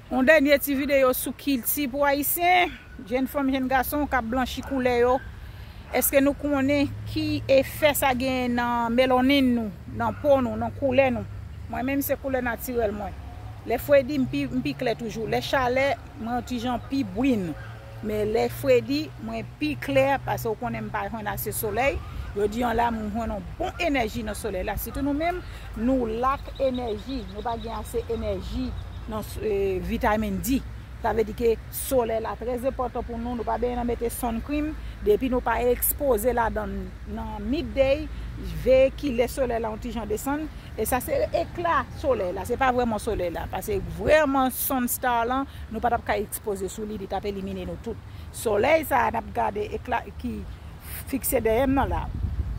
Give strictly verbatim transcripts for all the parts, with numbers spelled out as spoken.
Yon dènye ti videyo sou kilti pou Ayisyen, jenn fanm, jenn gason k ap blanchi koulè yo. Èske nou konnen ki efè sa genyen nan melanin nou, nan po nou, nan koulè nou? Mwen menm, se koulè natirèl mwen. Lè fredi, m pi, m pi klè toujou. Lè chalè, mwen yon ti jan pi bwin. Men lè fredi, mwen pi klè, paske w konnen m pa jwenn ase solèy. Jodi an la, m jwenn yon bon enèji nan solèy la. Sitou nou menm, nou lak enèji. Nou pa gen ase enèji nan s- eh, vitamin D. Sa vle di ke solèy la trè enpòtan pou nou. Nou pa bezwen nan mete sun cream. Depi nou pa ekspoze ladan nan midday, veye kilè solèy la yon ti jan desann. E sa se ekla solèy la. Se pa vrèman solèy la. Paske vrèman sun star lan, nou pa t ap ka ekspoze sou li, li t ap elimine nou tout. Solèy sa a n ap gade ekla ki fikse dèyè m nan la.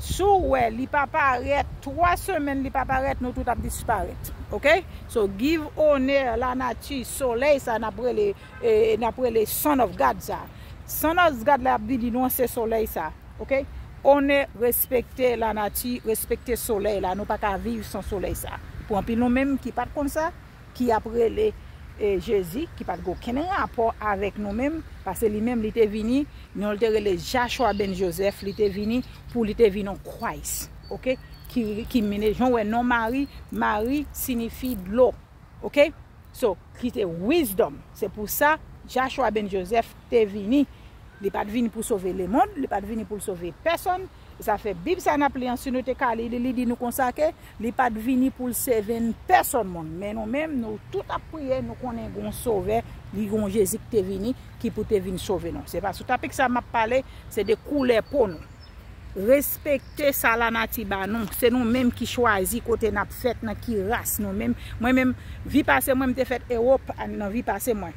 Si w wè li pa parèt, twa semèn li pa parèt, nou tout ap disparèt. Oke? So, give onè lanati, solèy sa n ap rele, eh, n ap rele Son of God sa. Son of God la ap di nou se solèy sa. Oke? Onè, respekte lanati, respekte solèy la. Nou pa ka viv san solèy sa. Pou anpil nou menm ki pa t konn sa, ki ap rele, eh, Jezi, ki pa t gen okenn rapò avèk nou menm, paske li menm li te vini, non l te rele Joshua ben Joseph, li te vini pou li te vin yon Christ, oke? Ki, ki mennen, jan w wè non Mari, Mari siyifi dlo, oke? So, ki te wisdom. Se pou sa, Joshua ben Joseph te vini. Li pa t vini pou sove lemonn, li pa t vini pou l sove pèsonn. E sa fè Bib sa n ap li an, si nou te ka li li, li di nou konsa ke li pa t vini pou l sove n pèsonn moun. Men nou menm, nou tout ap priye, nou konnen gon sovè, li gon Jezi ki te vini, ki pou te vin sove nou. Se pa sou topik sa m ap pale, se de koulè po nou. Respekte sa lanati ba nou. Se nou menm ki chwazi kote n ap fèt, nan ki ras nou menm. Mwen menm, vi pase mwen, m te fèt Ewòp, nan vi pase mwen.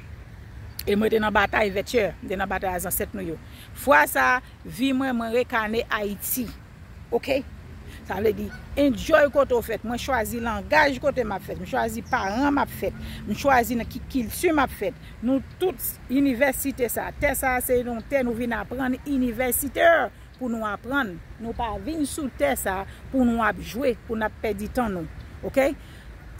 E mwen te nan batay vètyè, m te nan batay a zansèt nou yo. Fwa sa, vi mwen, mwen rekane Ayiti. Oke? Sa vle di, enjoy kote w fèt. Mwen chwazi langaj kote m ap fèt. M chwazi paran m ap fèt. M chwazi nan ki kilti m ap fèt. Nou tout, inivèsite sa, tè sa, se yon tè nou vin aprann inivèsitè pou nou aprann. Nou pa vin sou tè sa pou nou ap jwe, pou n ap pèdi tan nou. Oke?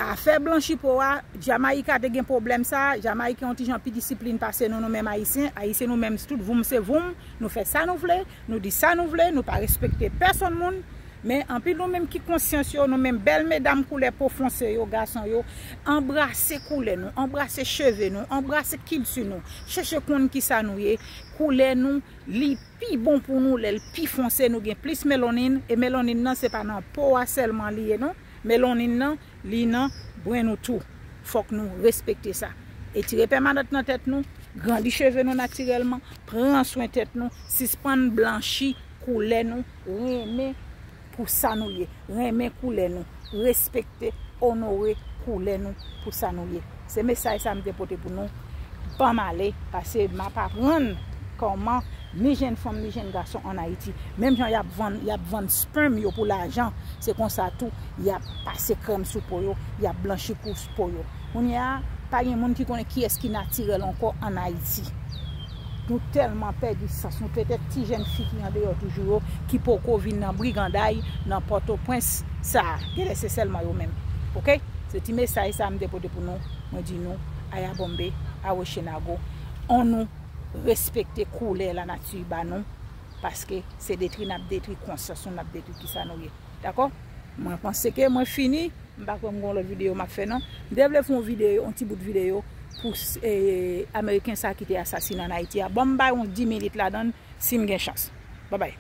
Afè blanchi po a, Jamayika te gen pwoblèm sa, Jamayika yon ti jan pi disiplin pase nou, nou menm Ayisyen. Ayisyen nou menm, tout voum se voum, nou fè sa nou vle, nou di sa nou vle, nou pa respekte pèsonn moun. Men anpil nou menm ki konsyans yo, nou menm bèl medam koulè po fonse yo, gason yo, anbrase koulè nou, anbrase cheve nou, anbrase kilti nou, chèche konn kisa nou ye, koulè nou, li pi bon pou nou lè l pi fonse, nou gen plis melanin, e melanin nan se pa nan po a sèlman li ye non. Melanin nan, li nan bren nou tou. Fòk nou respekte sa. Etire pèmanant nan tèt nou, grandi cheve nou natirèlman, pran swen tèt nou, sispann blanchi koulè nou, renmen pou sa nou ye, renmen koulè nou, respekte, onore koulè nou pou sa nou ye. Se mesaj sa m te pote pou nou. Ban m ale, paske m ap aprann kòman ni jenn fanm ni jenn gason ann Ayiti. Menm jan y ap vann, y ap vann sperm yo pou lajan, se konsa tou y ap pase krèm sou po yo, y ap blanchi kou po yo. Kounye a, pa gen moun ki konnen kiyès ki natirèl ankò ann Ayiti. Nou tèlman pèdi sans nou. Petèt ti jèn fi ki andeyò toujou yo, ki poko vin nan briganday, nan Pòtoprens sa a. Genlè se sèlman yo menm. Oke? Se ti mesaj sa a m te pote pou nou. Mwen di nou, Ayabonbe, Awochenago. Annou respekte koulè lanati ba nou, paske se detwi n ap detwi konsyans nou, n ap detwi kisa nou ye. Dakò? Mwen panse ke mwen fini. M pa kwè m gen yon lòt videyo m ap fè non. M te vle fè yon videyo, yon ti bout videyo pou, eh, Ameriken sa ki te asasinen ann Ayiti a. Bon, m bay yon dis minit ladan l, si m gen chans. Babay.